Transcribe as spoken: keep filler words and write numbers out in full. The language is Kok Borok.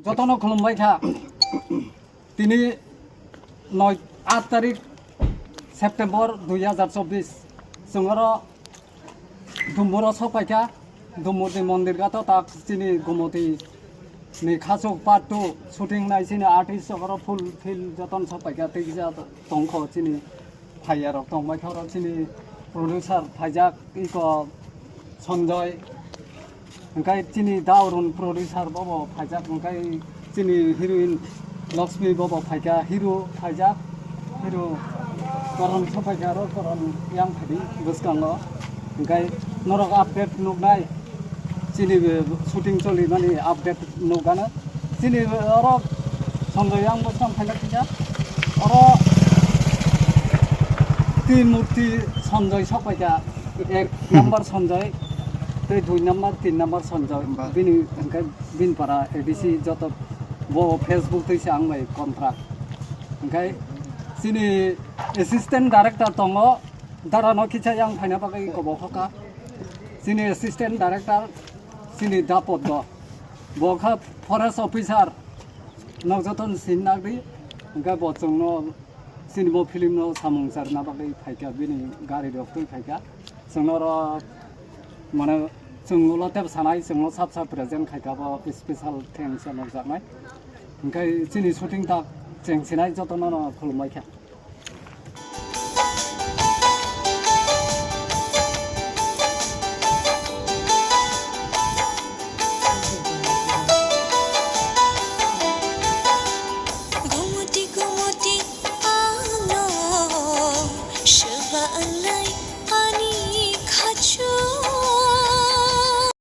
Jotono khulumbai kha. Tini noi, aat tarik September dui hazar chobbish. Chwng oro Dumburo sok pai kha. Dumbur ni mondir gato tak chini Gomoti ni Khachuk part two shooting nai chini artist rok oro full field jotono sok pai kha. Tei kisa tongkho chini phaiya rok tongbai kha oro chini producer phaijak iko Sanjoy. Hingkai chini Daurun producer bobo phaijak, hingkai chini heroine Lakshmi bobo phaikha, hero phaijak, hero Karan sophaikha aro Karan yang phadi bwskango. Hingkai norok update nuknai chini shooting cholimani update nukgana. Chini oro Sanjoy yang bwskang phaina kisa. Oro Trimurti Sanjoy sokpaikha, ek number Sanjoy, tei dui number, tin number Sanjoy. Bini hingke bini para A D C joto bo Facebook tei se ang bai contract. Hingke chini assistant director tongo, dara no kisa yang phaina bagwi kobo hoka. Chini assistant director, chini Dapot do. Bo kha forest officer, nok joto no sin nagdi, hingke bo chwngno chini bo film no samung charna bagwi phaikha, bini gari rok twi phaikha. Chwngno oro mane chwng ulo tep sanai, chwngno sap sap present khaikha, bo special thanks nukjaknai. Hingke chini shooting tak cheng sinai jotono no khulumbai kha.